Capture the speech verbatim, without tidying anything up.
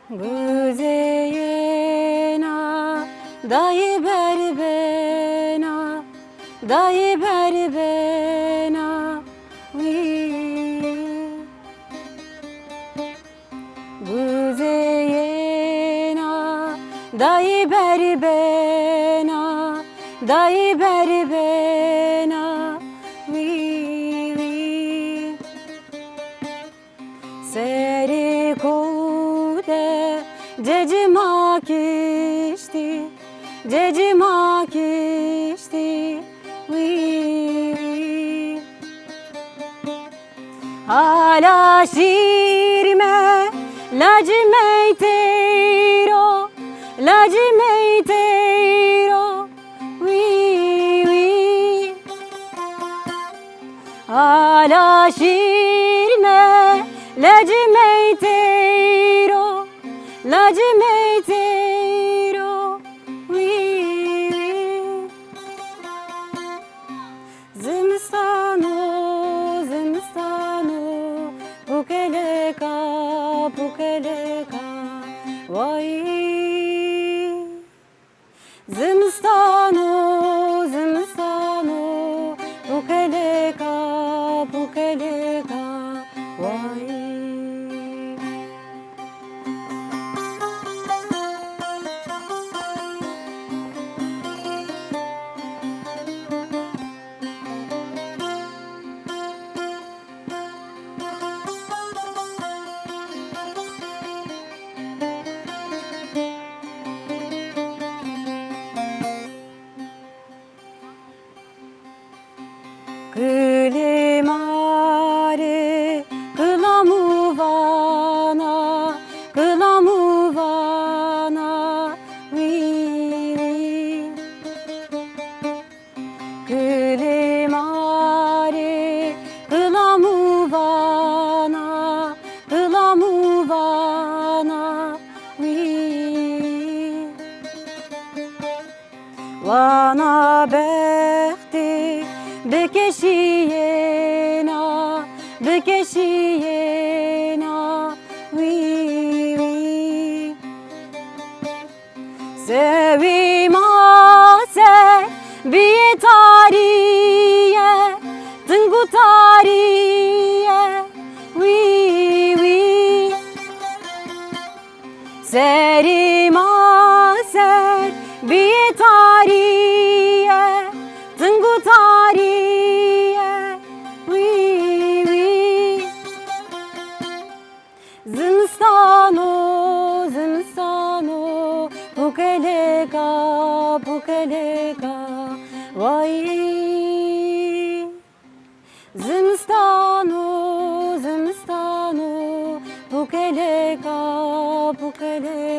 Guzeyêna dayê berbena, dayê berbena, wî. Guzeyêna dayê berbena, dayê berbena, wî, wî. Serê kow de cecima kiştî, cecima kiştî, wî, wî. Hala şîrme, lacimey teyro, lacimey teyro, wî, wî. Hala şîrme, lacimey teyro, lacimey teyro, wî, wî. Zimistano, zimistano, pukeleka, pukeleka, way. Zimistano, zimistano, pukeleka, pukeleka, way. Kilê ma rê kilamû vana, kilamû vana, wî, wî. Kilê ma rê kilamû vana, kilamû vana, wî. Vana bextê bikeşîyêna, bikeşîyêna, wî, wî. Sewî ma ser bîyê tarîye, ting û tarîye, wî, wî. Serê ma ser bîyê tarîye, ting û tarîye, wî, wî. Zimistano, zimistano, pukeleka, pukeleka, way. Zimistano, zimistano, pukeleka, pukeleka.